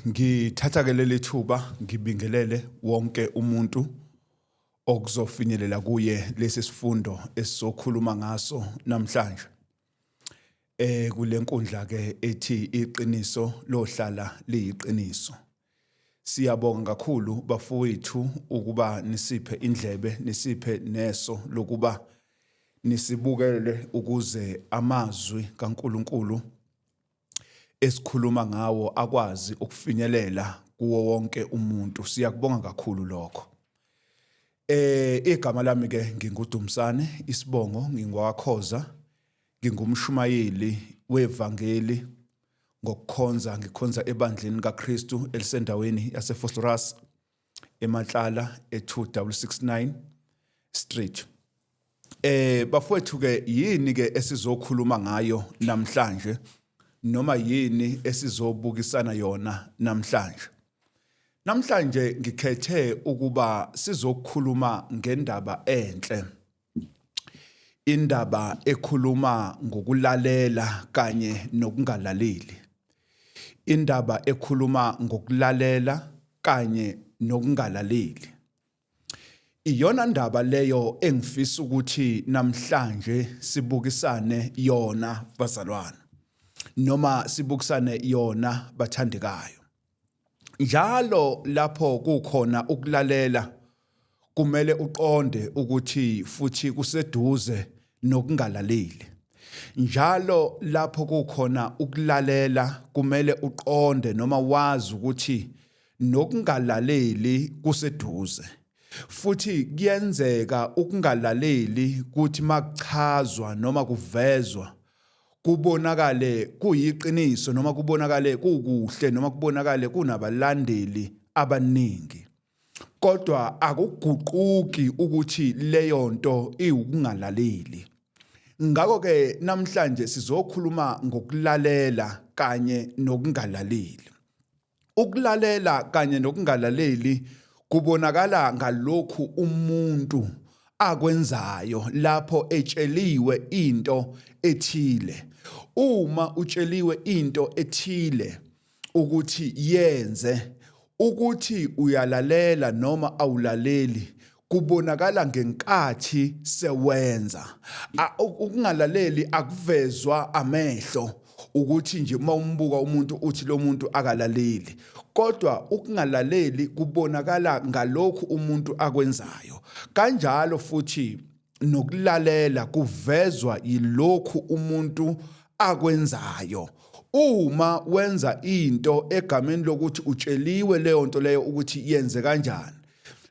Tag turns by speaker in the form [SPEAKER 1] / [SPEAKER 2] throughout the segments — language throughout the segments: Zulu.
[SPEAKER 1] Ngithatha ke leli thuba ngibingelele wonke umuntu okuzofinyelela kuye lesi sifundo esizokhuluma ngaso namhlanje. Kule nkundla ke ethi iqiniso lohlala liyiqiniso. Siyabonga kakhulu bafowethu ukuba nisiphe indlebe nisiphe neso lokuba nisibukele ukuze amazwi kaNkuluNkulu esikhuluma ngawo akwazi ukufinyelela kuwo wonke umuntu. Siyakubonga kakhulu lokho. Igama lami ke nginguDumsane, isibongo ngingwakhoza, ngingumshumayeli wevangeli ngokukhonza, ngikhonza ebandleni kaKristu elisendaweni yaseVosloorus eMatlala e2669 Street. Bafowethu ke, yini ke esizokhuluma ngayo namhlanje, noma yini esizobukisana yona namhlanje? Namhlanje ngikhethe ukuba sizokhuluma ngendaba enhle. Indaba ekhuluma ngokulalela kanye nokungalaleli. Indaba ekhuluma ngokulalela kanye nokungalaleli. Iyona ndaba leyo engifisa ukuthi namhlanje sibukisane yona bazalwane, noma sibukisane yona bathandekayo. Njalo lapho kukhona ukulalela kumele uqonde ukuthi futhi kuseduze nokungalaleli. Njalo lapho kukhona ukulalela kumele uqonde noma wazi ukuthi nokungalaleli kuseduze. Futhi kuyenzeka ukungalaleli kuthi makuchazwa noma kuvezwa kubonakale kuyiqiniso, noma kubonakale kukuhle, noma kubonakale kunabalandeli abaningi, kodwa akuguquki ukuthi leyo nto iwukungalaleli. Ngakho ke namhlanje sizokhuluma ngokulalela kanye nokungalaleli. Ukulalela kanye nokungalaleli kubonakala ngalokhu umuntu akwenzayo lapho etsheliwe into ethile. Uma utsheliwe into ethile ukuthi yenze, ukuthi uyalalela noma awulaleli kubonakala ngenkathi sewenza. Ukungalaleli akuvezwa amehlo ukuthi nje uma umbuka umuntu uthi lo muntu akalaleli, kodwa ukungalaleli kubonakala ngalokhu umuntu akwenzayo. Kanjalo futhi nokulalela kuvezwa yilokhu umuntu akwenzayo. Uma wenza into egameni lokuthi utsheliwe leyo nto leyo ukuthi yenze kanjani,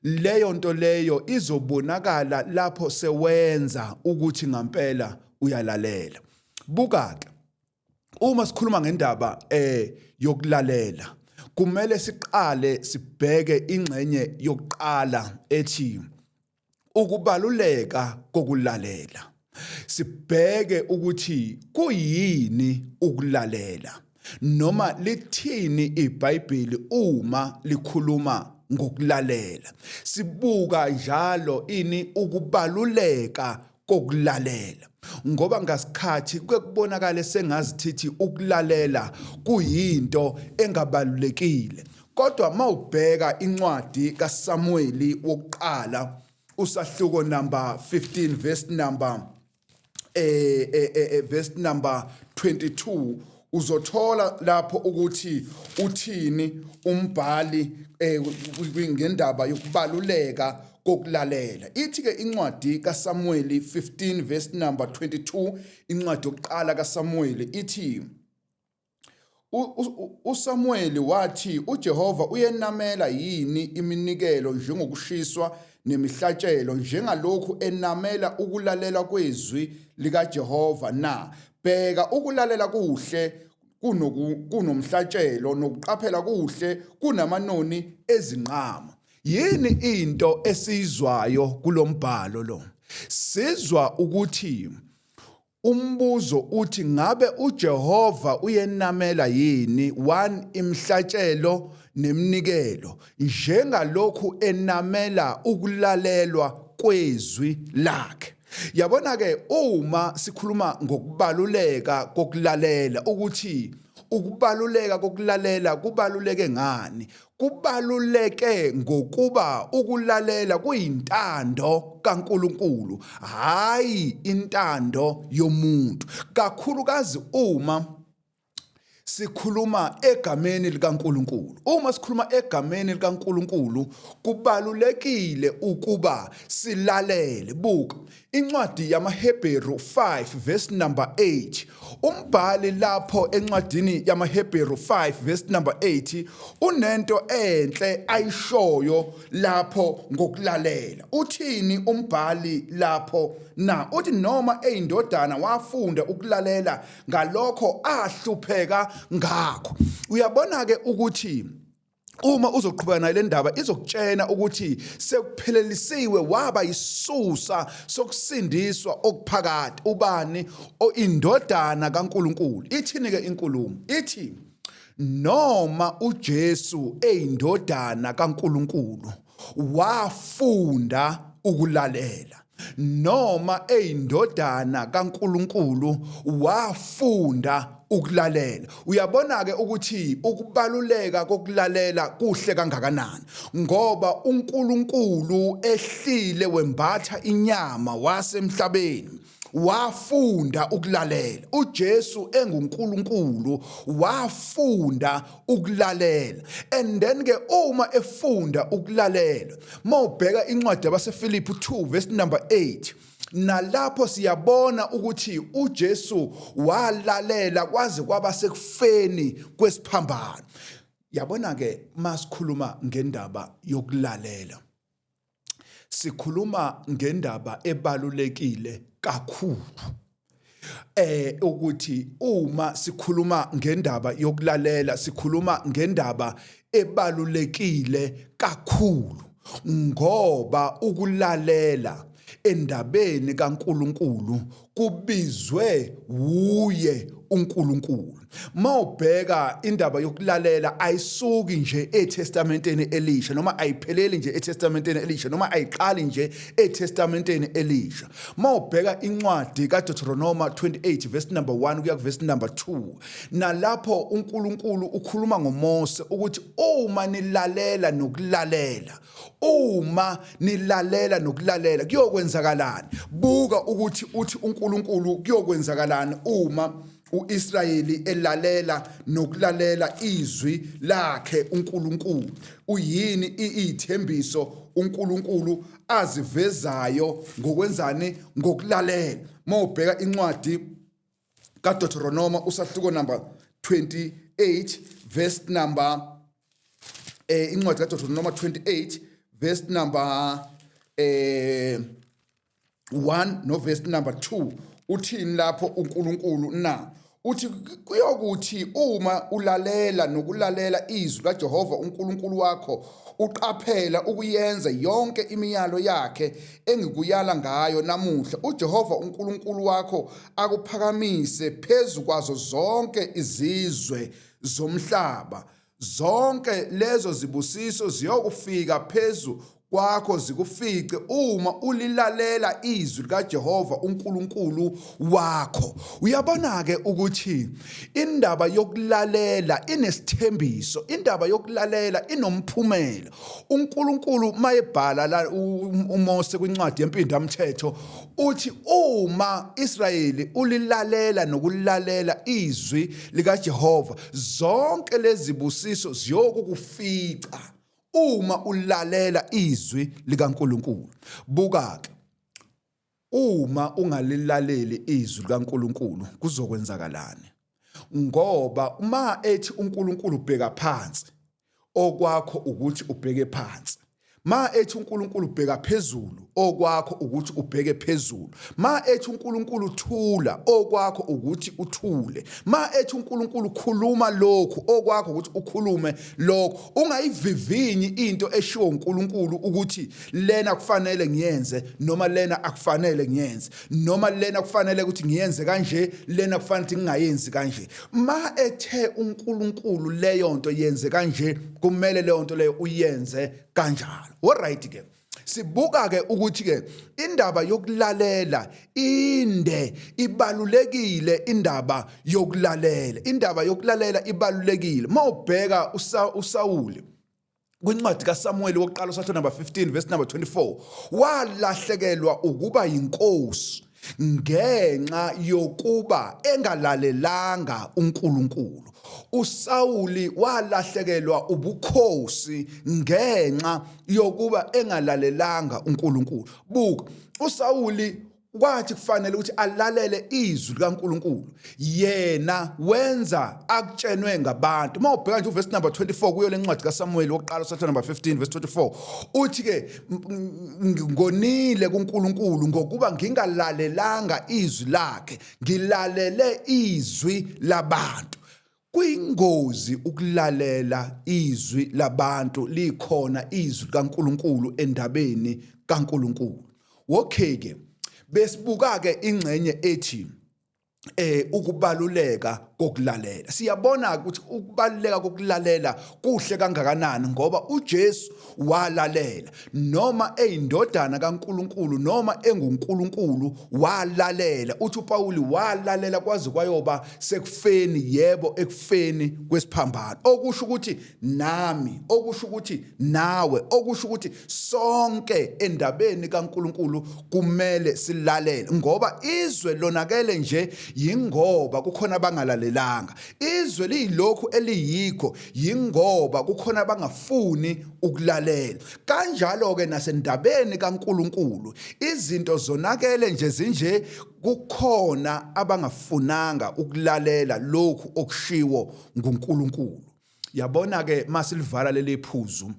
[SPEAKER 1] leyo nto leyo izobonakala lapho sewenza ukuthi ngampela uyalalela. Buka ke, uma sikhuluma ngendaba yokulalela, kumele siqale sibheke ingxenye yokuqala ethi ukubaluleka kokulalela. Sibheke ukuthi kuyini ukulalela, noma lithini iBhayibheli uma likhuluma ngokulalela. Sibuka njalo ini ukubaluleka kokulalela, ngoba ngasikhathi kuke kubonakale sengazithithi ukulalela kuyinto engabalulekile. Kodwa mawubheka incwadi kaSamueli wokuqala usahluko number 15 verse number verse number 22, uzothola lapho ukuthi uthini umbhali ngendaba yokubaluleka kokulalela. Ithi ke incwadi kaSamueli 15 verse number 22, incwadi yokuqala kaSamueli, ithi uSamueli wathi, uJehova uyenamela yini iminikelo njengokushiswa nemihlatshelo, njengalokhu enamela ukulalela kwezwi likaJehova na? Bheka, ukulalela kuhle kunomhlatshelo, nokuqaphela kuhle kunamanoni ezinqama. Yini into esiyizwayo kulombhalo lo? Sizwa ukuthi umbuzo uthi ngabe uJehova uyenamela yini one imhlatshelo neminikelo njengalokhu enamela ukulalelwa kwezwi lakhe. Yabona ke, uma sikhuluma ngokubaluleka kokulalela, ukuthi Ukubaluleka kokulalela kubaluleke ngani? Kubaluleke ngokuba ukulalela kuyintando kaNkuluNkulu, hayi intando yomuntu. Kakhulukazi uma sikhuluma egameni likaNkuluNkulu. Uma sikhuluma egameni likaNkuluNkulu kubalulekile ukuba silalele. Buka incwadi yamaHebheru 5 verse number 8. Umbhali lapho encwadini yamaHebheru 5 verse number 8 unento enhle ayishoyo lapho ngokulalela. Uthini umbhali lapho na? Uthi noma eyindodana wafunda ukulalela ngalokho ahlupheka ngakho. Uyabona ke ukuthi uma uzoqhubeka nayo le ndaba izokutshena ukuthi sekuphelelisiwe waba yisusa sokusindiswa okuphakade. Ubani? Indodana kaNkuluNkulu. Ithini ke inkulumo? Ithi noma uJesu eyindodana kaNkuluNkulu wafunda ukulalela, noma eyindodana kaNkuluNkulu wafunda ukulalela. Uyabona ke ukuthi ukubaluleka kokulalela kuhle kangakanani, ngoba uNkulunkulu ehlile wembatha inyama wasemhlabeni wafunda ukulalela. uJesu enguNkulunkulu wafunda ukulalela, and then ke uma efunda ukulalela, mawubheka incwadi yabaseFilipi 2 verse number 8, nalapho siyabona ukuthi uJesu walalela kwaze kwaba sekufeni kwesiphambano. Yabona ke masikhuluma ngendaba yokulalela, sikhuluma ngendaba ebalulekile kakhulu, ukuthi uma sikhuluma ngendaba yokulalela sikhuluma ngendaba ebalulekile kakhulu, ngoba ukulalela endabeni kaNkuluNkulu kubizwe wuye uNkulunkulu. Mawubheka indaba yokulalela ayisuki nje eTestamenteni elisha, noma ayipheleli nje eTestamenteni elisha, noma ayiqali nje eTestamenteni elisha. Mawubheka incwadi kaDeuteronoma 28 verse number 1 kuya verse number 2, nalapho uNkulunkulu ukhuluma ngoMose ukuthi uma nilalela nokulalela, uma nilalela nokulalela kuyokwenzakalani. Buka ukuthi uthi uNkulunkulu kuyokwenzakalani uma uIsrayeli elalela nokulalela izwi lakhe uNkulunkulu. Uyini iyithembiso uNkulunkulu azivezayo ngokwenzani? Ngokulalela. Mawubheka incwadi kaDeuteronoma usahluko number 28 verse number incwadi kaDeuteronoma 28 verse number 1 no verse number 2, uthini lapho uNkulunkulu na? Uthi kuyokuthi uma ulalela nokulalela izwi kaJehova uNkulunkulu wakho, uqaphela ukuyenza yonke imiyalo yakhe engikuyala ngayo namuhla, uJehova uNkulunkulu wakho akuphakamise phezu kwazo zonke izizwe zomhlaba. Zonke lezo zibusiso ziyokufika phezu kwakho zikufice uma ulilalela izwi likaJehova uNkulunkulu wakho. Uyabona ke ukuthi indaba yokulalela inesithembiso, indaba yokulalela inomphumela. uNkulunkulu mayebhala la uMose kwincwadi yempindamthetho uthi uma Israyeli ulilalela nokulalela izwi likaJehova, zonke lezi busiso ziyokukufica uma ulalela izwi likaNkulunkulu. Buka ke, uma ungalilaleli izwi likaNkulunkulu kuzokwenzakalani? Ngoba uma ethi uNkulunkulu bheka phansi, okwakho ukuthi ubheke phansi. Ma ethi uNkulunkulu bheka phezulu, okwakho ukuthi ubheke phezulu. Ma ethi uNkulunkulu thula, okwakho ukuthi uthule. Ma ethi uNkulunkulu khuluma lokhu, okwakho ukuthi ukhulume lokho. Ungayivivinyi into eshiwo uNkulunkulu ukuthi lena kufanele ngiyenze noma lena akufanele ngiyenze, noma lena kufanele ukuthi ngiyenze kanje, lena kufanele ukuthi ngingayenzi kanje. Ma ethe uNkulunkulu leyo nto yenze kanje, kumele leyo nto leyo uyenze kanjalo. Alright ke. Sibuka ke ukuthi ke indaba yokulalela inde, ibalulekile indaba yokulalela. Indaba yokulalela ibalulekile. Mawubheka uSawuli kwincwadi kaSamuweli wokuqala usahluko number 15 verse number 24, walahlekelwa ukuba yinkosi ngenxa yokuba engalalelanga uNkulunkulu. uSawuli walahlekelwa ubukhosi ngenxa yokuba engalalelanga uNkulunkulu. Buka, uSawuli kwathi kufanele ukuthi alalele izwi likaNkuluNkulu, yena wenza akutshenwe ngabantu. Uma ubheka nje uverse number 24 kuyo lencwadi kaSamuel wokuqala usahluko number 15 verse 24, uthi ke ngonile kuNkulunkulu ngokuba ngingalalelanga izwi lakhe, ngilalele izwi labantu. Kuyingozi ukulalela izwi labantu likhona izwi likaNkuluNkulu endabeni kaNkuluNkulu. Okay ke, besibuka ke ingxenye ethi ukubaluleka kokulalela. Siyabona ukuthi ukubaluleka kokulalela kuhle kangakanani ngoba uJesu walalela, noma eyindodana kaNkuluNkulu noma enguNkulunkulu walalela. Uthi uPawuli walalela kwaze kwayoba sekufeni, yebo, ekufeni kwesiphambano, okusho ukuthi nami, okusho ukuthi nawe, okusho ukuthi sonke endabeni kaNkuluNkulu kumele silalele, ngoba izwe lonakele nje yingoba kukhona abangalalelanga. Izwe liyilokhu eliyikho yingoba kukhona abangafuni ukulalela. Kanjalo-ke nasendabeni kaNkuluNkulu izinto zonakele nje zinje, kukhona abangafunanga ukulalela lokhu okushiwo nguNkulunkulu. Yabona ke masilivala leli phuzu,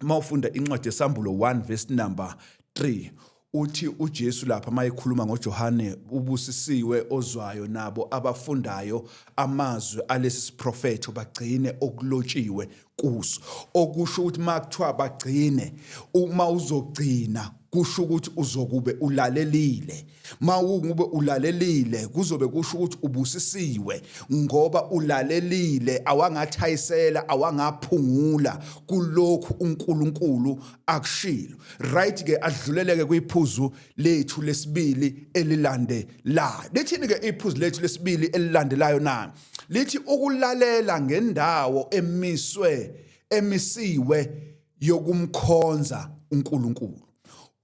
[SPEAKER 1] mawufunda incwadi yeSambulo 1 verse number 3, uthi uJesu lapha mayekhuluma ngoJohane, ubusisiwe ozwayo nabo abafundayo amazwi alesi siprofetho bagcine okulotshiwe kuso. Okusho ukuthi makuthiwa bagcine, uma uzogcina kusho ukuthi uzokube ulalelile. Mawungube ulalelile kuzobe kusho ukuthi ubusisiwe ngoba ulalelile, awangathayisela, awangaphungula kulokhu uNkulunkulu akushilo. Right ke, adluleleke kwiphuzu lethu lesibili elilandelayo. Lithini ke iphuzu lethu lesibili elilandelayo na? Lithi ukulalela ngendawo emiswe emisiwe yokumkhonza uNkulunkulu.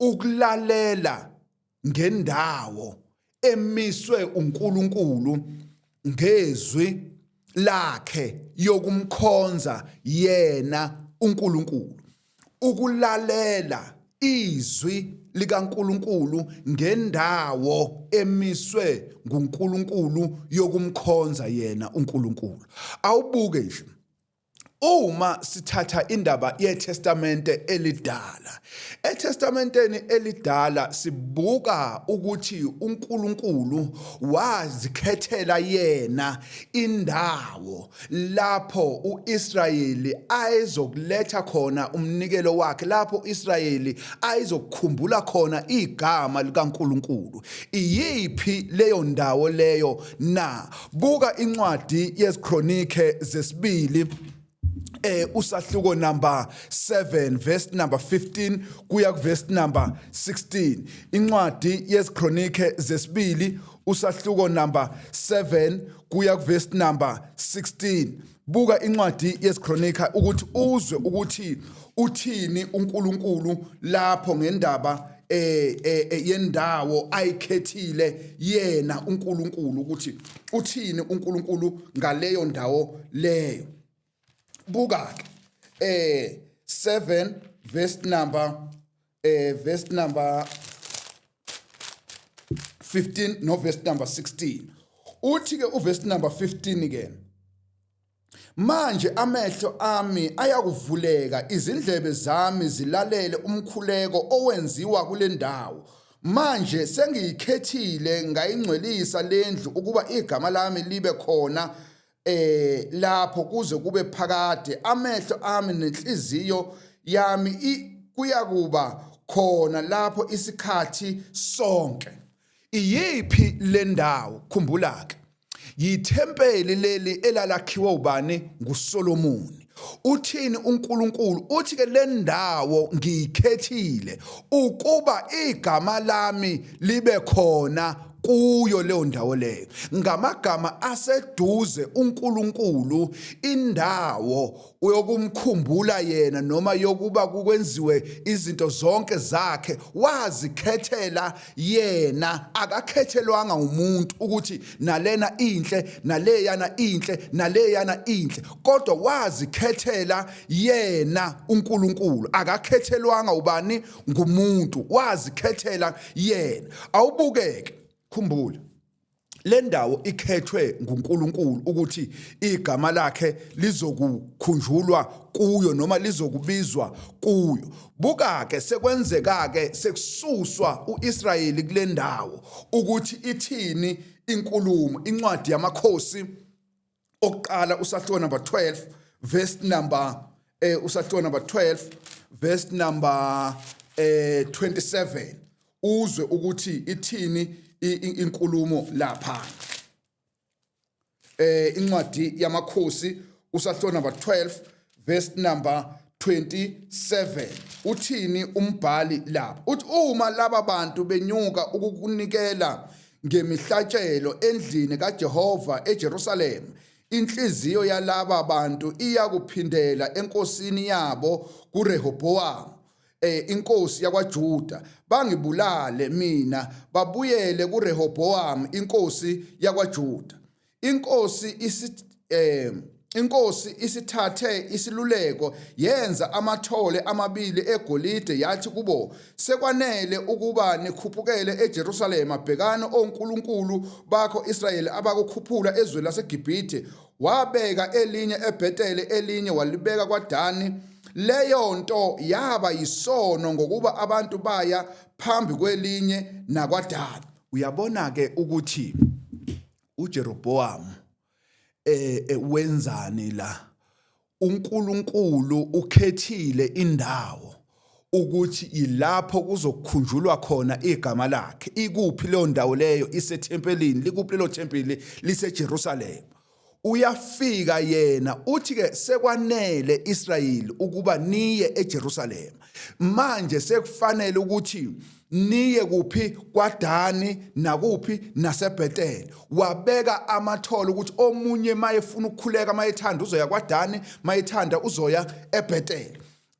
[SPEAKER 1] Ukulalela ngendawo emiswe uNkulunkulu ngezwi lakhe yokumkhonza yena uNkulunkulu. Ukulalela izwi likaNkulunkulu ngendawo emiswe nguNkulunkulu yokumkhonza yena uNkulunkulu. Awubuke nje uma sithatha indaba yeTestamente elidala. ETestamenteni elidala sibuka ukuthi uNkulunkulu wazikhethela yena indawo lapho uIsrayeli ayezokuletha khona umnikelo wakhe, lapho uIsrayeli ayezokukhumbula khona igama likaNkulunkulu. Iyiphi leyo ndawo leyo na? Buka incwadi yeziKronike zesibili usahluko number 7 verse number 15 kuya ku verse number 16. Incwadi yeziKronike zesibili usahluko number 7 kuya ku verse number 16. Buka incwadi yeziKronika ukuthi uzwe ukuthi uthini uNkulunkulu lapho ngendaba yendawo ayikhethile yena uNkulunkulu, ukuthi uthini uNkulunkulu ngaleyo ndawo leyo. Buka ke 7 verse number verse number 15 no verse number 16. Uthi ke uverse number 15 ke, manje amehlo ami ayakuvuleka, izindlebe zami zilalele umkhuleko owenziwa kule ndawo. Manje sengiyikhethile ngayingcwelisa lendlu ukuba igama lami libe khona lapho kuze kube phakade. Amehlo ami nenhliziyo yami kuyakuba khona lapho isikhathi sonke. Iyiphi le ndawo? Khumbula ke, yithempeli leli elalakhiwa ubani? NguSolomoni. Uthini uNkulunkulu? Uthi ke le ndawo ngiyikhethile ukuba igama lami libe khona kuyo leyo ndawo leyo. Ngamagama aseduze, uNkulunkulu indawo uyokumkhumbula yena noma yokuba kukwenziwe izinto zonke zakhe wazikhethela yena, akakhethelwanga umuntu ukuthi nalena inhle, naleyana inhle, naleyana inhle, kodwa wazikhethela yena uNkulunkulu. Akakhethelwanga ubani? Ngumuntu, wazikhethela yena. Awubukeke, khumbula le ndawo ikhethwe nguNkulunkulu ukuthi igama lakhe lizokukhunjulwa kuyo noma lizokubizwa kuyo. Buka ke, sekwenzeka ke, sekususwa uIsrayeli kule ndawo, ukuthi ithini inkulumo. Incwadi yamakhosi okuqala usahluko number 12 verse number usahluko number 12 verse number 27, uzwe ukuthi ithini inkulumo lapha. Incwadi yamakhosi usahluko number 12 verse number 27, uthini umbhali lapha? Uthi uma laba bantu benyuka ukukunikela ngemihlatshelo endlini kaJehova eJerusalem, inhliziyo yalaba bantu iyakuphindela enkosini yabo kuRehobowamu, inkosi yakwaJuda, bangibulale mina, babuyele kuRehobowamu inkosi yakwaJuda. Inkosi isithathe isiluleko, yenza amathole amabili egolide, yathi kubo, "Sekwanele ukuba nikhuphukele eJerusalema. Bhekani onkulunkulu bakho Israyeli abakukhuphula ezweni laseGibhithe." Wabeka elinye eBhetele, elinye walibeka kwaDani. Leyo nto yaba yisono, ngokuba abantu baya phambi kwelinye nakwaDani. Uyabona ke ukuthi uJeroboam wenzani la? UNkulunkulu ukhethile indawo ukuthi ilapho kuzokhunjulwa khona igama lakhe. Ikuphi leyo ndawo leyo? Isethempelini. Likuphi lelo thempeli? LiseJerusalem. Uyafika yena uthi ke, "Sekwanele Israyeli ukuba niye eJerusalem. Manje sekufanele ukuthi niye kuphi? KwaDani nakuphi? NaseBethel." Wabeka amathole ukuthi omunye mayefuna ukukhuleka, mayethanda uzoya kwaDani, mayethanda uzoya eBethel.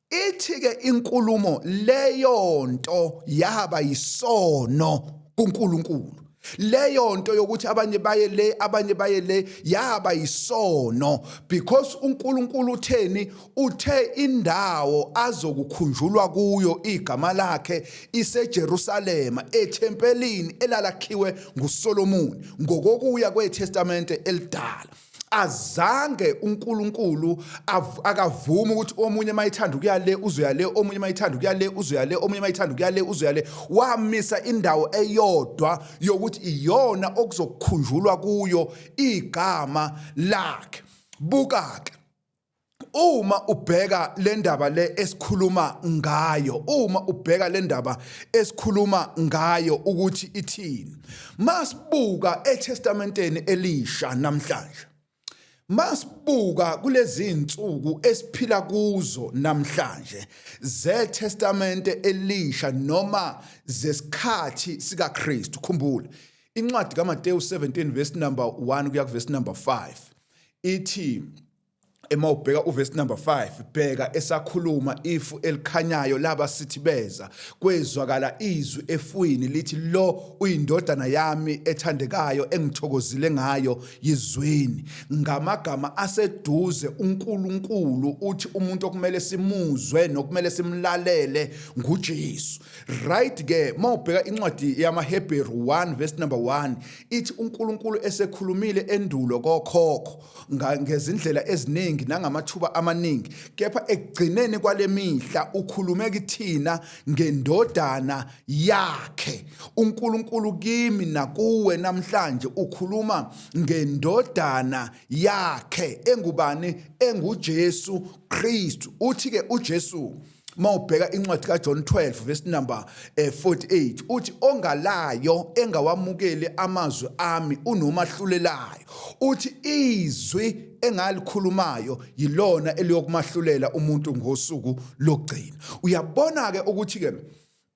[SPEAKER 1] Ithi ke inkulumo, leyo nto yaba yisono kuNkulunkulu. Leyo nto yokuthi abanye baye le, abanye baye le, yaba yisono, because uNkulunkulu utheni? Uthe indawo azokukhunjulwa kuyo igama lakhe iseJerusalema, ethempelini elalakhiwe nguSolomoni ngokokuya kweTestamente elidala. Azange uNkulunkulu akavuma ukuthi omunye mayithanda ukuya le uzoya le, omunye mayithanda ukuya le uzoya le, omunye mayithanda ukuya le uzoya le. Wamisa indawo eyodwa yokuthi iyona okuzokukhunjulwa kuyo igama lakhe. Buka ke, uma ubheka le ndaba le esikhuluma ngayo, uma ubheka le ndaba esikhuluma ngayo ukuthi ithini, masibuka eTestamenteni elisha namhlanje, masibuka kulezi insuku esiphila kuzo namhlanje zeTestamente elisha noma zesikhathi sikaKristu, khumbula incwadi kaMateyu 17 verse number 1 kuya verse number 5 ithi, ema ubheka uverse number 5, "Bheka, esakhuluma, ifu elikhanyayo laba sithi beza, kwezwakala izwi efwini lithi, 'Lo uyindodana yami ethandekayo engithokozile ngayo, yizweni.'" Ngamagama aseduze, uNkulunkulu uthi umuntu okumele simuzwe nokumele simlalele nguJesu, right ke? Mawubheka incwadi yamaHebheru 1 verse number 1, ithi uNkulunkulu esekhulumile endulo kokhokho ngezindlela eziningi nangamathuba amaningi, kepha ekugcineni kwalemihla ukhulume kithina ngendodana yakhe. UNkulunkulu kimi nakuwe namhlanje ukhuluma ngendodana yakhe engubani? EnguJesu Kristu. Uthi ke uJesu Mawubheka incwadi kaJohn 12 verse number 48 uthi ongalayo engawamukeli amazwi ami unomahlulelayo. Uthi izwi engalikhulumayo yilona eliyokumahlulela umuntu ngosuku lokugcina. Uyabona ke ukuthi ke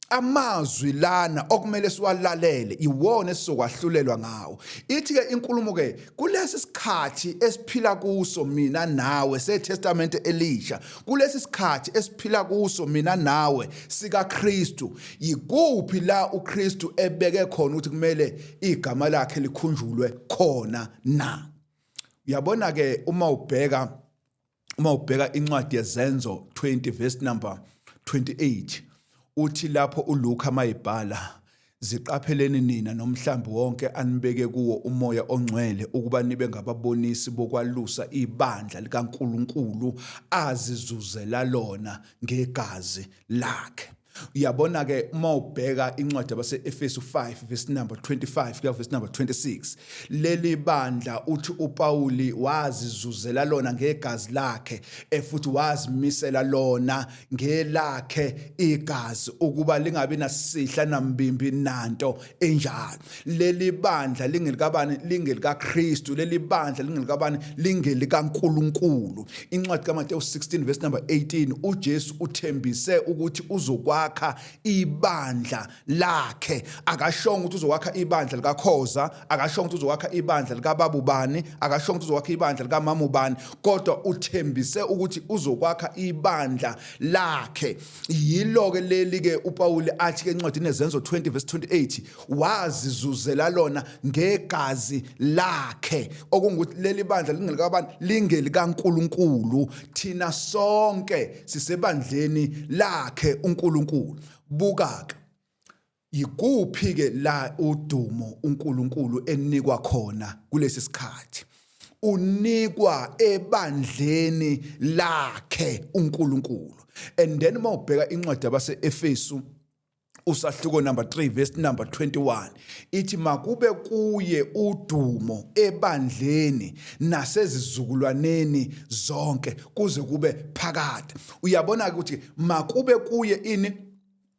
[SPEAKER 1] amazwi lana okumele siwalalele iwona esizokwahlulelwa ngawo. Ithi ke inkulumo ke kulesi sikhathi esiphila kuso mina nawe seTestament elisha, kulesi sikhathi esiphila kuso mina nawe sikaKristu, yikuphi la uKristu ebeke khona ukuthi kumele igama lakhe likhunjulwe khona na? Uyabona ke uma ubheka incwadi yeZenzo 20 verse number 28, uthi lapho uLuka mayibhala, "Ziqapheleni nina nomhlambi wonke anibeke kuwo uMoya oNgcwele ukuba nibe ngababonisi bokwalusa ibandla likaNkuluNkulu azizuzela lona ngegazi lakhe." Uyabona ke, uma ubheka incwadi yabase-Efesu 5 verse number 25 kuya verse number 26, leli bandla uthi uPauli wazizuzela lona ngegazi lakhe, futhi wazimisela lona ngelakhe igazi ukuba lingabi nasihla nambimbi nanto enjalo. Leli bandla lingelikabani? LingelikaKristu. Leli bandla lingelikabani? LingelikaNkuluNkulu. Incwadi kaMateyu 16 verse number 18, uJesu uthembise ukuthi uzokwakha ibandla lakhe. Akashongo ukuthi uzokwakha ibandla likaKhoza, akashongo ukuthi uzokwakha ibandla likababa ubani, akashongo ukuthi uzokwakha ibandla likamama ubani, kodwa uthembise ukuthi uzokwakha ibandla lakhe. Yilo ke leli ke uPaul athi ke encwadini yeZenzo 20 verse 28, wazizuzela lona ngegazi lakhe, okungukuthi leli bandla lingelikabani? LingelikaNkuluNkulu. Thina sonke sisebandleni lakhe uNkulunkulu. Buka ke, yikuphi ke la udumo uNkulunkulu enikwa khona kulesi sikhathi? Unikwa ebandleni lakhe uNkulunkulu. And then mawubheka incwadi yabase-Efesu usahluko number 3 verse number 21, ithi makube kuye udumo ebandleni nasezizukulwaneni zonke kuze kube phakade. Uyabona ukuthi makube kuye ini?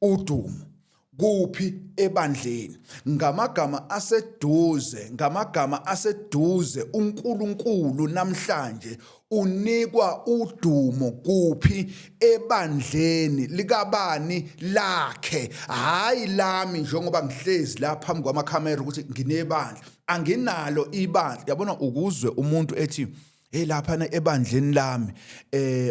[SPEAKER 1] Udumo. Kuphi? Ebandleni. Ngamagama aseduze, uNkulunkulu namhlanje unikwa udumo kuphi? Ebandleni likabani? Lakhe, hayi lami, njengoba ngihlezi la phambi kwamakhamera ukuthi nginebandla. Anginalo ibandla. Yabona, ukuzwe umuntu ethi, "Hey, laphana ebandleni lami,"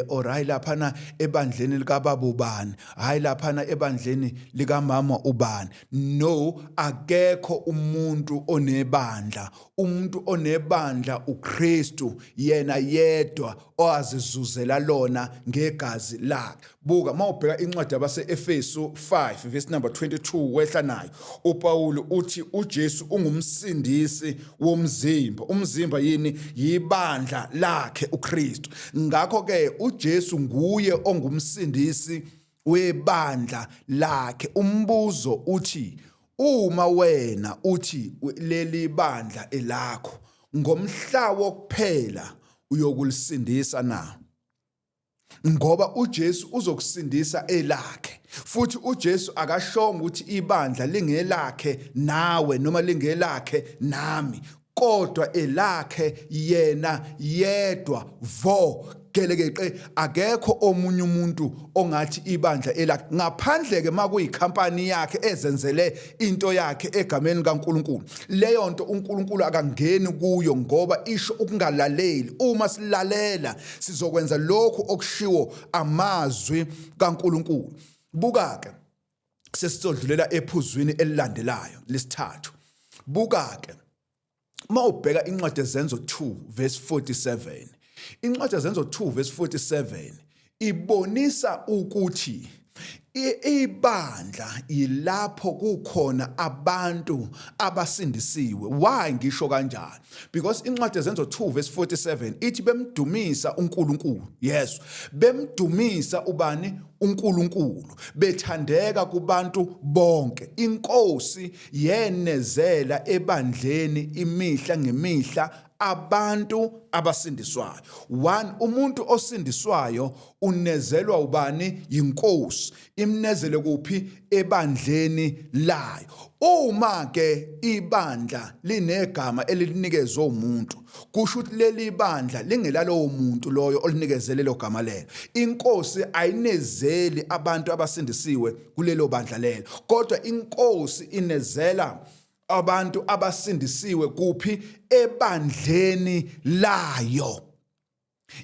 [SPEAKER 1] or "Hayi, laphana ebandleni likababa ubani, hayi, laphana ebandleni likamama ubani." No, akekho umuntu onebandla. Umuntu onebandla uKristu yena yedwa, owazizuzela lona ngegazi lakhe. Buka, mawubheka incwadi yabase-Efesu 5 verse number 22 wehla nayo, uPaul uthi uJesu ungumsindisi womzimba. Umzimba yini? Yibandla lakhe uKristu. Ngakho ke uJesu nguye ongumsindisi webandla lakhe. Umbuzo uthi, uma wena uthi leli bandla elakho, ngomhla wokuphela uyokulisindisa na? Ngoba uJesu uzokusindisa elakhe. Futhi uJesu akashongo ukuthi ibandla lingelakhe nawe noma lingelakhe nami, kodwa elakhe yena yedwa vo gelekeqe. Akekho omunye umuntu ongathi ibandla elakhe, ngaphandle ke makuyikhampani yakhe ezenzele into yakhe egameni kaNkuluNkulu. Leyo nto uNkulunkulu akangeni kuyo, ngoba isho ukungalaleli. Uma silalela, sizokwenza lokhu okushiwo amazwi kaNkuluNkulu. Buka ke, sesizodlulela ephuzwini elilandelayo lesithathu. Buka ke, uma ubheka incwadi eZenzo 2 verse 47, incwadi eZenzo 2 verse 47 ibonisa ukuthi ibandla yilapho kukhona abantu abasindisiwe. Why ngisho kanjalo? Because incwadi eZenzo 2 verse 47 ithi bemdumisa uNkulunkulu. Yes, bemdumisa ubani? UNkulunkulu, bethandeka kubantu bonke. Inkosi yenezela ebandleni imihla ngemihla. Abantu abasindiswayo. One, umuntu osindiswayo unezelwa ubani? Yinkosi. Imnezele kuphi? Ebandleni layo. Uma ke ibandla linegama elilinikezwe umuntu, kusho ukuthi leli bandla lingelalowo muntu loyo olinikezele lelo gama lelo. Inkosi ayinezeli abantu abasindisiwe kulelo bandla lelo, kodwa inkosi inezela abantu abasindisiwe kuphi? Ebandleni layo.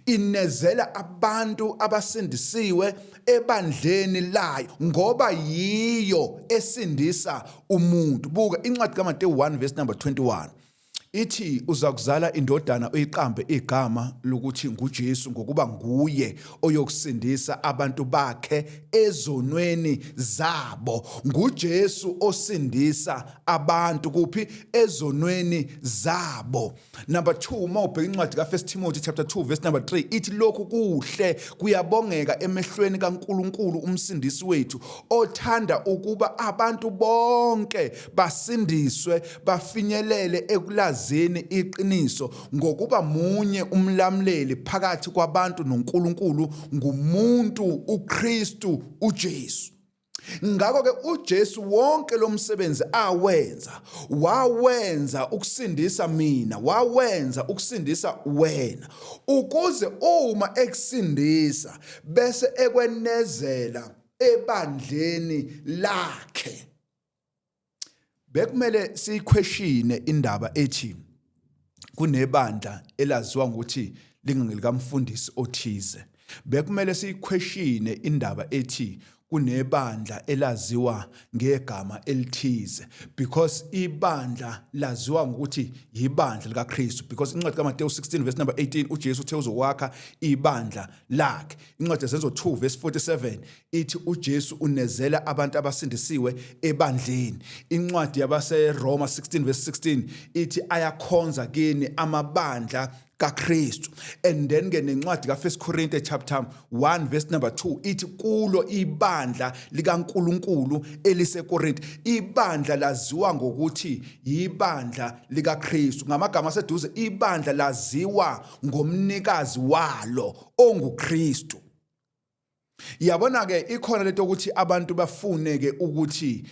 [SPEAKER 1] Inezela abantu abasindisiwe ebandleni layo ngoba yiyo esindisa umuntu. Buka incwadi kaMateyu 1 verse number 21, ithi uza kuzala indodana, uyiqambe igama lokuthi nguJesu, ngokuba nguye oyokusindisa abantu bakhe ezonweni zabo. NguJesu osindisa abantu kuphi? Ezonweni zabo. Number 2, uma ubheka incwadi ka1 Timothy chapter 2 verse number 3, ithi lokhu kuhle, kuyabongeka emehlweni kaNkuluNkulu umsindisi wethu, othanda ukuba abantu bonke basindiswe, bafinyelele ekulazini iqiniso, ngokuba munye umlamuleli phakathi kwabantu noNkulunkulu, ngumuntu uKristu uJesu. Ngakho ke uJesu wonke lo msebenzi awenza, wawenza ukusindisa mina, wawenza ukusindisa wena, ukuze uma ekusindisa bese ekwenezela ebandleni lakhe. Bekumele siyiquestione indaba ethi kunebandla elaziwa ngokuthi lingangelikamfundisi othize. Bekumele siyiquestione indaba ethi kunebandla elaziwa ngegama elithize, because ibandla laziwa ngokuthi yibandla likaKristu, because incwadi kaMateyu 16 verse number 18, uJesu uthe uzokwakha ibandla lakhe. Incwadi yeZenzo 2 verse 47 ithi uJesu unezela abantu abasindisiwe ebandleni. Incwadi yabaseRoma 16 verse 16 ithi ayakhonza kini amabandla kaKristu. And then ke nencwadi ka1 Corinthians chapter 1 verse number 2 ithi kulo ibandla likaNkuluNkulu eliseKorinte. Ibandla laziwa ngokuthi ibandla likaKristu. Ngamagama aseduze, ibandla laziwa ngomnikazi walo onguKristu. Yabona ke, ikhona lento ukuthi abantu bafune ke ukuthi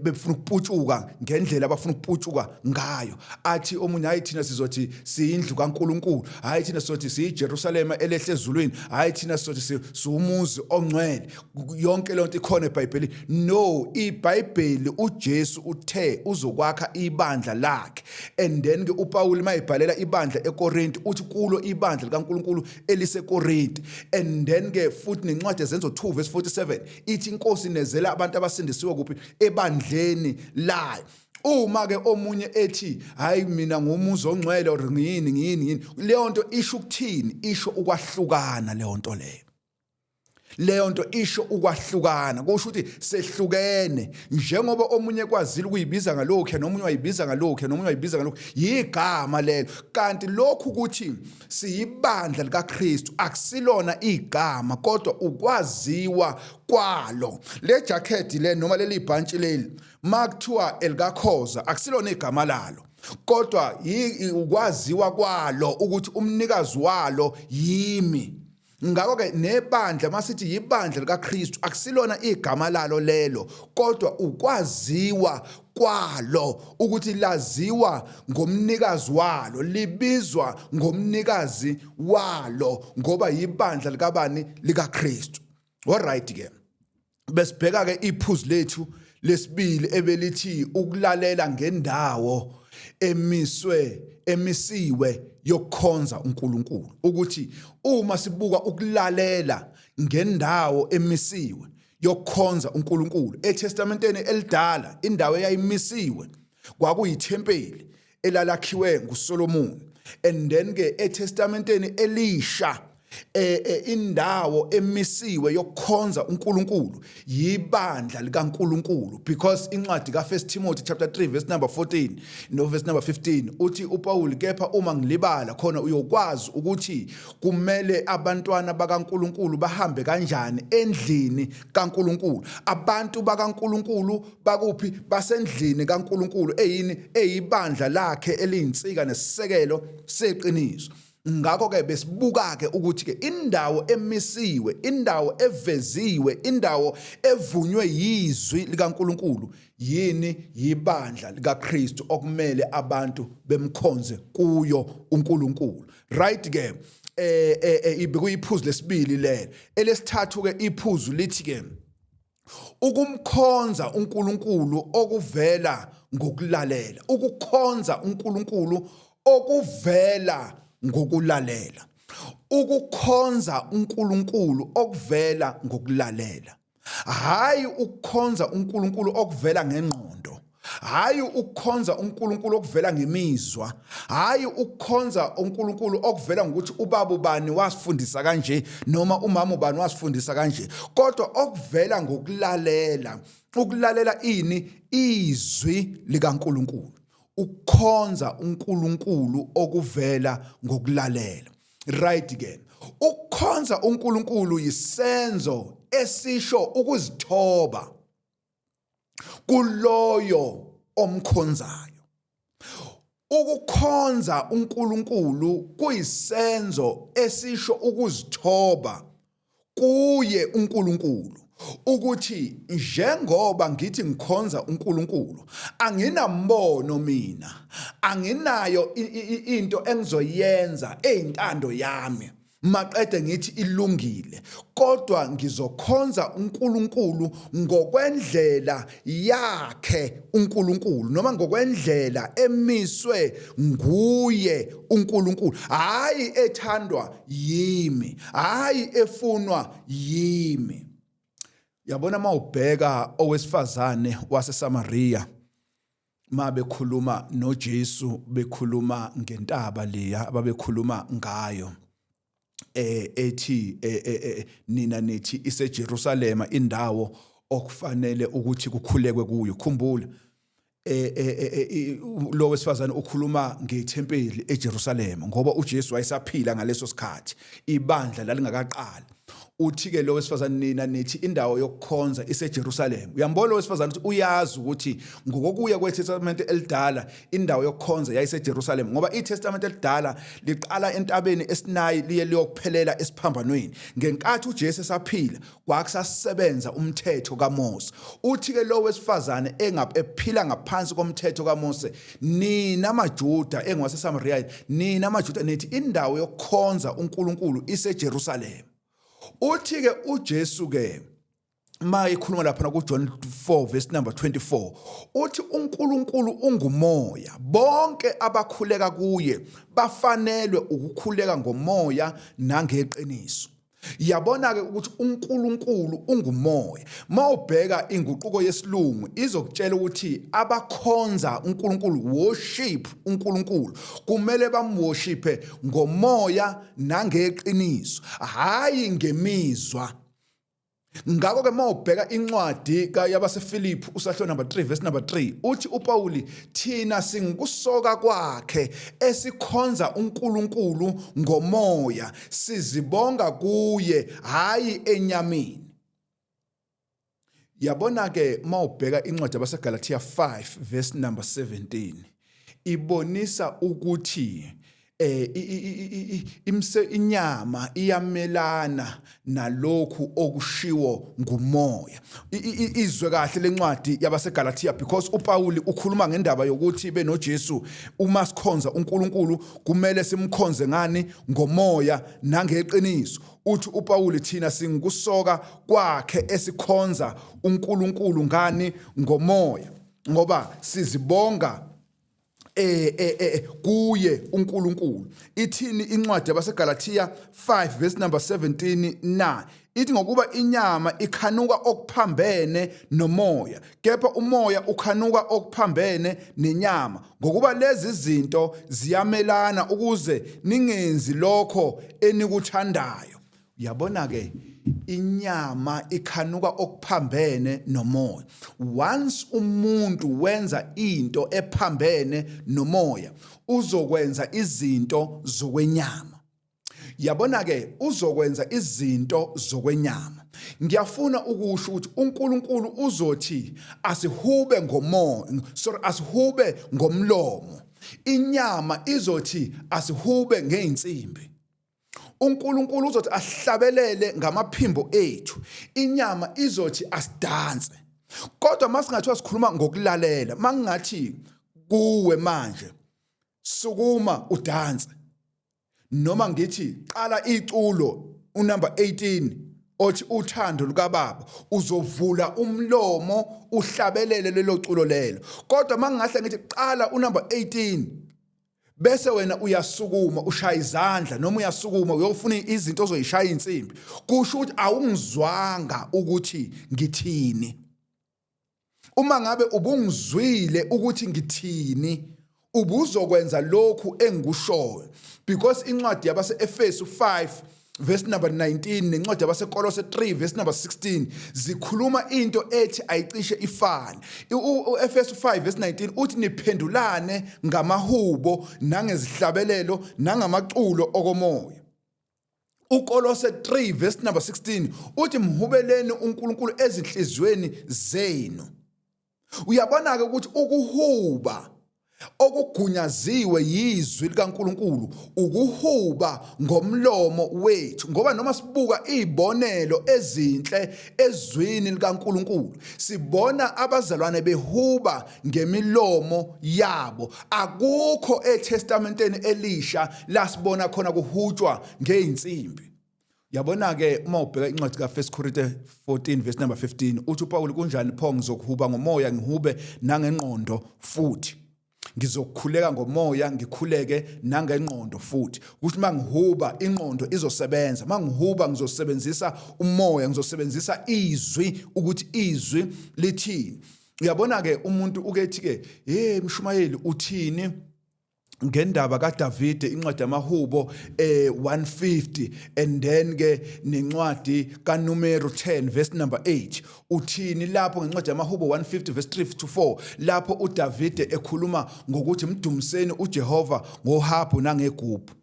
[SPEAKER 1] befuna ukuputshuka ngendlela abafuna ukuputshuka ngayo. Athi omunye, "Hayi, thina sizothi siyindlu kaNkuluNkulu. Hayi, thina sizothi siyiJerusalema elehle ezulwini. Hayi, thina sizothi siwumuzi ongcwele." Yonke lonto ikhona eBhayibhelini? No, iBhayibheli, uJesu uthe uzokwakha ibandla lakhe. And then ke uPaul mayibhalela ibandla eKorinte, uthi kulo ibandla likaNkuluNkulu eliseKorinte. And then ke futhi nencwadi eZenzo 2 verse 47 ithi inkosi inezela abantu abasindisiwe kuphi? Ebandleni layo. Uma ke omunye ethi, "Hayi, mina ngumuzi ongcwele," or ngiyini, ngiyini, ngiyini, leyo nto isho ukuthini? Isho ukwahlukana leyo nto leyo. Leyo nto isho ukwahlukana, kusho ukuthi sehlukene, njengoba omunye kwazile ukuyibiza ngalokhu, nomunye wayibiza ngalokhu, nomunye wayibiza ngalokhu, yigama lelo. Kanti lokhu ukuthi siyibandla likaKristu akusilona igama, kodwa ukwaziwa kwalo. Le jacket le noma leli bhantshi leli, makuthiwa elikaKhoza, akusilona igama lalo, kodwa ukwaziwa kwalo ukuthi umnikazi walo yimi. Ngakho ke nebandla, masithi yibandla likaKristu, akusilona igama lalo lelo, kodwa ukwaziwa kwalo ukuthi laziwa ngomnikazi walo, libizwa ngomnikazi walo, ngoba yibandla likabani? LikaKristu. Alright ke, besibheka ke iphuzu lethu lesibili ebelithi ukulalela ngendawo emiswe, emisiwe yokukhonza uNkulunkulu, ukuthi uma sibuka ukulalela ngendawo emisiwe yokukhonza uNkulunkulu eTestamenteni elidala, indawo eyayimisiwe kwakuyithempeli elalakhiwe nguSolomon. And then ke eTestamenteni elisha, Indawo emisiwe yokukhonza uNkulunkulu yibandla likaNkulunkulu, because incwadi ka1 Timothy chapter 3 verse number 14 no verse number 15 uthi uPaul, kepha uma ngilibala khona uyokwazi ukuthi kumele abantwana bakaNkulunkulu bahambe kanjani endlini kaNkulunkulu. Abantu bakaNkulunkulu bakuphi? Basendlini kaNkulunkulu, eyini? Eyibandla lakhe eliyinsika nesisekelo seqiniso. Ngakho ke besibuka ke ukuthi ke indawo emisiwe, indawo eveziwe, indawo evunywe yizwi likaNkulunkulu yini? Yibandla likaKristu okumele abantu bemkhonze kuyo uNkulunkulu. Right ke, ibikuyiphuzu lesibili lelo. Elesithathu ke iphuzu lithi ke ukumkhonza uNkulunkulu okuvela ngokulalela, ukukhonza uNkulunkulu okuvela ngokulalela, ukukhonza uNkulunkulu okuvela ngokulalela, hayi ukukhonza uNkulunkulu okuvela ngengqondo, hayi ukukhonza uNkulunkulu okuvela ngemizwa, hayi ukukhonza uNkulunkulu okuvela ngokuthi ubaba ubani wasifundisa kanje noma umama ubani wasifundisa kanje, kodwa okuvela ngokulalela. Ukulalela ini? Izwi likaNkulunkulu. Ukukhonza uNkulunkulu okuvela ngokulalela. Right ke, ukukhonza uNkulunkulu yisenzo esisho ukuzithoba kuloyo omkhonzayo. Ukukhonza uNkulunkulu kuyisenzo esisho ukuzithoba kuye uNkulunkulu, ukuthi njengoba ngithi ngikhonza uNkulunkulu, anginambono mina, anginayo into engizoyenza eyintando yami maqede ngithi ilungile, kodwa ngizokhonza uNkulunkulu ngokwendlela yakhe uNkulunkulu, noma ngokwendlela emiswe nguye uNkulunkulu, hayi ethandwa yimi, hayi efunwa yimi. Yabona, mawubheka owesifazane waseSamaria ma bekhuluma noJesu, bekhuluma ngentaba leya ababekhuluma ngayo, ethi nina nithi iseJerusalema indawo okufanele ukuthi kukhulekwe kuyo. Khumbula, lo wesifazane ukhuluma ngethempeli eJerusalema, ngoba uJesu wayesaphila ngaleso sikhathi, ibandla lalingakaqali. Uthi ke lo wesifazane, nina nithi indawo yokukhonza iseJerusalem. Uyambona lo wesifazane ukuthi uyazi ukuthi ngokokuya kweTestamente elidala indawo yokukhonza yayiseJerusalem, ngoba iTestamente elidala liqala entabeni eSinayi liye liyokuphelela esiphambanweni. Ngenkathi uJesu esaphila kwakusasebenza umthetho kaMose. Uthi ke lo wesifazane ephila ngaphansi komthetho kaMose, nina maJuda engiwaseSamaria, nina maJuda nithi indawo yokukhonza uNkulunkulu iseJerusalem. Uthi ke uJesu ke ma ikhuluma lapha kuJohn 4 verse number 24, uthi uNkulunkulu ungumoya, bonke abakhuleka kuye bafanelwe ukukhuleka ngomoya nangeqiniso. Yabona ke ukuthi uNkulunkulu ungumoya. Mawubheka inguquko yesilungu izokutshela ukuthi abakhonza uNkulunkulu, worship uNkulunkulu, kumele bamworshiphe ngomoya nangeqiniso, hayi ngemizwa. Ngakho ke mawubheka incwadi yabaseFilipi usahluko number 3 verse number 3, uthi uPauli, thina singukusoka kwakhe esikhonza uNkulunkulu ngomoya, sizibonga kuye, hayi enyameni. Yabona ke, mawubheka incwadi yabaseGalatia 5 verse number 17, ibonisa ukuthi imse inyama iyamelana nalokhu okushiwo ngumoya. Izwe kahle lencwadi yabaseGalatia, because uPauli ukhuluma ngendaba yokuthi benoJesu, uma sikhonza uNkulunkulu kumele simkhonze ngani? Ngomoya nangeqiniso. Uthi uPauli, thina singukusoka kwakhe esikhonza uNkulunkulu ngani? Ngomoya, ngoba sizibonga. kuye uNkulunkulu. Ithini incwadi yabaseGalatia 5 verse number 17 na? Ithi ngokuba inyama ikhanuka okuphambene nomoya, kepha umoya ukhanuka okuphambene nenyama, ngokuba lezi zinto ziyamelana ukuze ningenzi lokho enikuthandayo. Uyabona ke, inyama ikhanuka okuphambene nomoya. Once umuntu wenza into ephambene nomoya, uzokwenza izinto zokwenyama. Yabona ke, uzokwenza izinto zokwenyama. Ngiyafuna ukusho ukuthi uNkulunkulu uzothi asihube ngomoya, sorry, asihube ngomlomo, inyama izothi asihube ngeinsimbi. uNkulunkulu uzothi asihlabelele ngamaphimbo ethu, inyama izothi asidanse. Kodwa masingathiwa sikhuluma ngokulalela, mangingathi kuwe manje sukuma udanse, noma ngithi qala iculo unumber 18 othi uthando lukababa, uzovula umlomo uhlabelele lelo culo lelo. Kodwa mangingahle ngithi qala unumber 18, bese wena uyasukuma ushaya izandla, noma uyasukuma uyofuna izinto ozoyishaya insimbi, kusho ukuthi awungizwanga ukuthi ngithini. Uma ngabe ubungizwile ukuthi ngithini, ubuzokwenza lokhu engikushoyo, because incwadi yabase-Efesu 5 verse number 19 nencwadi yabaseKolose 3 verse number 16 zikhuluma into ethi ayicishe ifane. UEfesu 5 verse 19 uthi niphendulane ngamahubo nangezihlabelelo nangamaculo okomoya. UKolose 3 verse number 16 uthi mhubeleni uNkulunkulu ezinhliziyweni zenu. Uyabona ke ukuthi ukuhuba okugunyaziwe yizwi likaNkuluNkulu ukuhuba ngomlomo wethu, ngoba noma sibuka izibonelo ezinhle ezwini likaNkuluNkulu, sibona abazalwane behuba ngemilomo yabo. Akukho eTestamenteni elisha lasibona khona kuhutshwa ngeinsimbi. Yabona ke, uma ubheka incwadi ka1 Korinte 14 verse number 15, uthi uPaul, kunjani pho? Ngizokuhuba ngomoya, ngihube nangengqondo futhi. Ngizokukhuleka ngomoya, ngikhuleke nangengqondo futhi. Ukuthi mangihuba, ingqondo izosebenza. Mangihuba, ngizosebenzisa umoya, ngizosebenzisa izwi, ukuthi izwi lithini. Uyabona ke, umuntu ukethi ke, hey mshumayeli, uthini ngendaba kaDavide, incwadi yamahubo 150, and then ke nencwadi kaNumero 10 verse number 8? Uthini lapho ngencwadi yamahubo 150 verse 3 to 4, lapho uDavide ekhuluma ngokuthi mdumiseni uJehova ngohabhu nangegubhu?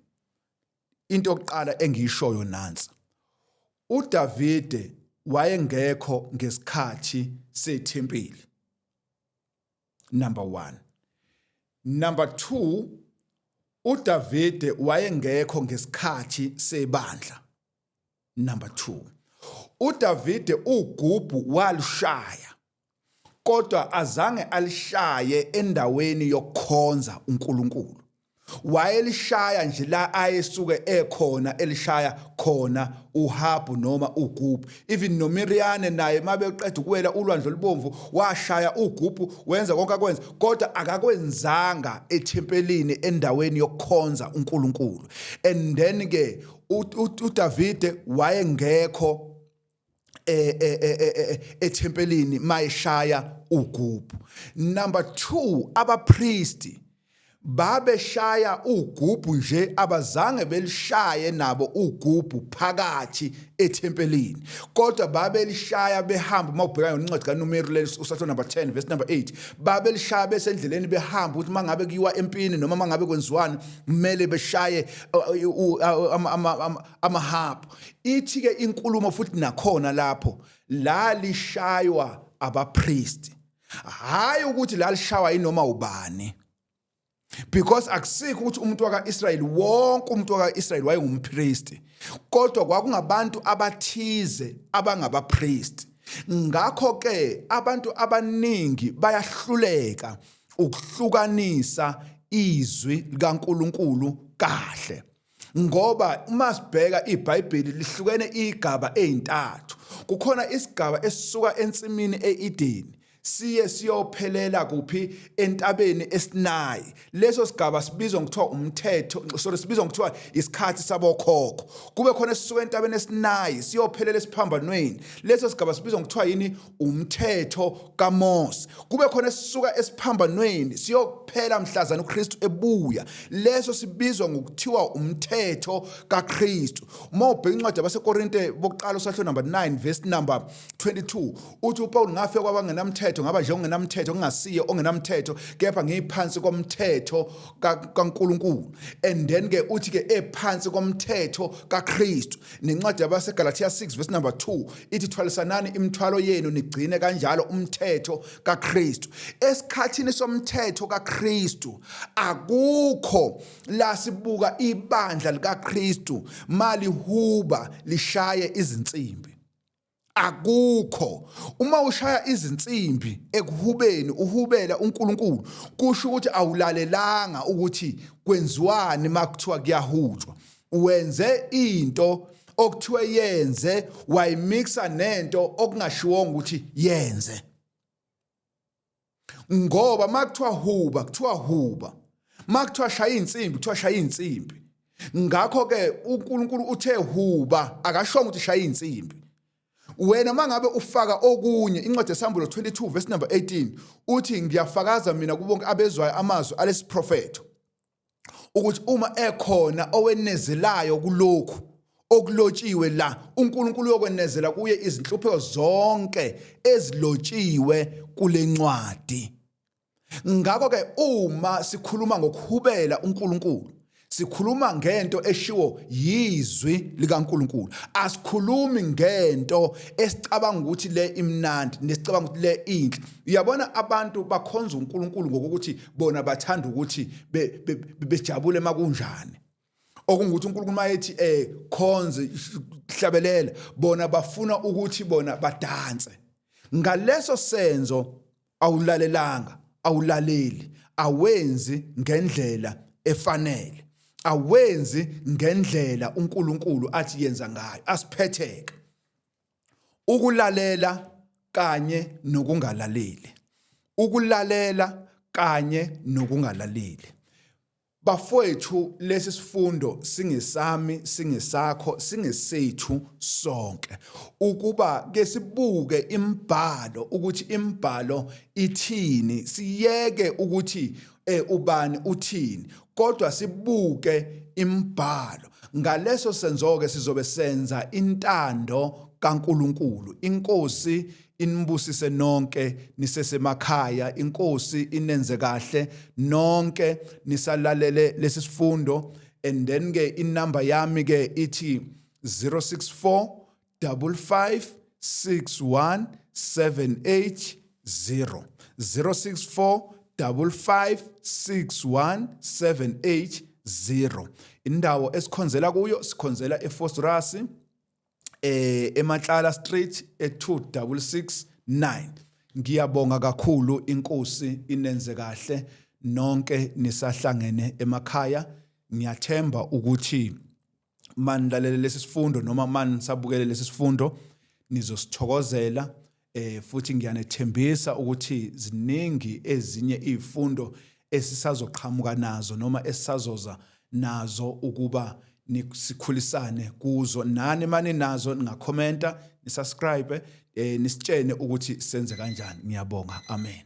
[SPEAKER 1] Into yokuqala engiyishoyo nansi: uDavide wayengekho ngesikhathi sethempeli, number 1. Number 2, uDavide wayengekho ngesikhathi sebandla, number 2. uDavide ugubhu walushaya, kodwa azange alishaye endaweni yokukhonza uNkulunkulu. Wayelishaya nje la ayesuke ekhona, elishaya khona uhabhu noma ugubhu. Even noMiriane naye, mabeqeda ukuwela ulwandle olubomvu, washaya ugubhu, wenza konke akwenza, kodwa akakwenzanga ethempelini, endaweni yokukhonza uNkulunkulu. And then ke uDavide wayengekho ethempelini mayeshaya ugubhu. Number 2, abapristi babeshaya ugubhu nje, abazange belishaye nabo ugubhu phakathi ethempelini, kodwa babelishaya behamba. Uma ubheka incwadi kaNumeri leli usahluko number 10 verse number 8, babelishaya besendleleni behamba, ukuthi mangabe kuyiwa empini noma mangabe kwenziwani, kumele beshaye amahabhu. Ithi ke inkulumo futhi nakhona lapho la lishaywa abapristi, hayi ukuthi la lishawa inoma ubani, because akusikho ukuthi umuntu wakaIsrayeli, wonke umuntu wakaIsrayeli wayengumpristi, kodwa kwakungabantu abathize abangabapristi. Ngakho ke abantu abaningi bayahluleka ukuhlukanisa izwi likaNkuluNkulu kahle, ngoba uma sibheka iBhayibheli lihlukene igaba ezintathu. Kukhona isigaba esisuka ensimini eEden. Siye siyophelela kuphi? Entabeni eSinayi. Leso sigaba sibizwa ngokuthiwa umthetho, sorry, sibizwa ngokuthiwa isikhathi sabokhokho. Kube khona esisuka entabeni eSinayi siyophelela esiphambanweni. Leso sigaba sibizwa ngokuthiwa yini? Umthetho kaMose. Kube khona esisuka esiphambanweni siyophela mhlazana uKristu ebuya. Leso sibizwa ngokuthiwa umthetho kaKristu. Uma ubheka incwadi yabaseKorinte bokuqala usahlo number 9 verse number 22, uthi uPaul, ngafika kwabangenamthetho ngaba nje ongenamthetho, ngingasiye ongenamthetho, kepha ngiyiphansi komthetho kaNkulunkulu. And then ke uthi ke ephansi komthetho kaKristu. Nencwadi yabaseGalatia 6 verse number 2 ithi, thwalisanani imithwalo yenu, nigcine kanjalo umthetho kaKristu. Esikhathini somthetho kaKristu akukho la sibuka ibandla likaKristu malihuba lishaye izinsimbi. Akukho. Uma ushaya izinsimbi ekuhubeni, uhubela uNkulunkulu, kusho ukuthi awulalelanga ukuthi kwenziwani makuthiwa kuyahutshwa. Wenze into okuthiwe yenze, wayimixa nento okungashiwonga ukuthi yenze. Ngoba makuthiwa huba, kuthiwa huba. Makuthiwa shaya insimbi, kuthiwa shaya insimbi. Ngakho ke uNkulunkulu uthe huba, akashongo ukuthi shaya insimbi. Wena mangabe ufaka okunye, incwadi yeSambulo 22 verse number 18 uthi, ngiyafakaza mina kubonke abezwayo amazwi alesiprofetho ukuthi uma ekhona owenezelayo kulokhu okulotshiwe la, uNkulunkulu uyokwenezela kuye izinhlupheko zonke ezilotshiwe kulencwadi. Ngakho ke uma sikhuluma ngokuhubela uNkulunkulu, sikhuluma ngento eshiwo yizwi likaNkulunkulu. Asikhulumi ngento esicabanga ukuthi le imnandi, nesicabanga ukuthi le inhle. Uyabona, abantu bakhonza uNkulunkulu ngokuthi bona bathanda ukuthi bejabule makunjani. Okungukuthi uNkulunkulu mayethi khonze, hlabelela, bona bafuna ukuthi bona badanse. Ngaleso senzo awulalelanga, awulaleli, awenzi ngendlela efanele, awenzi ngendlela uNkulunkulu athi yenza ngayo. Asiphetheke ukulalela kanye nokungalaleli, ukulalela kanye nokungalaleli. Bafowethu, lesi sifundo singesami, singesakho, singesethu sonke, ukuba ke sibuke imibhalo ukuthi imibhalo ithini, siyeke ukuthi ubani uthini, kodwa sibuke imibhalo. Ngaleso senzo ke sizobe senza intando kaNkuluNkulu. INkosi inibusise nonke nisesemakhaya. INkosi inenze kahle nonke nisalalele lesi sifundo. And then ke inamba yami ke ithi 064 55 61 780, 064 55 61 780. Indawo esikhonzela kuyo, sikhonzela eVosloorus, eMatlala Street e2669. Ngiyabonga kakhulu, iNkosi inenze kahle nonke nisahlangene emakhaya. Ngiyathemba ukuthi manilalele lesi sifundo noma manisabukele lesi sifundo nizosithokozela, futhi ngiyanethembisa ukuthi ziningi ezinye izifundo esisazoqhamuka nazo noma esisazoza nazo ukuba sikhulisane kuzo. Nani mani nazo ningakhomenta, nisubscribe, nisitshene ukuthi senze kanjani. Ngiyabonga, amen.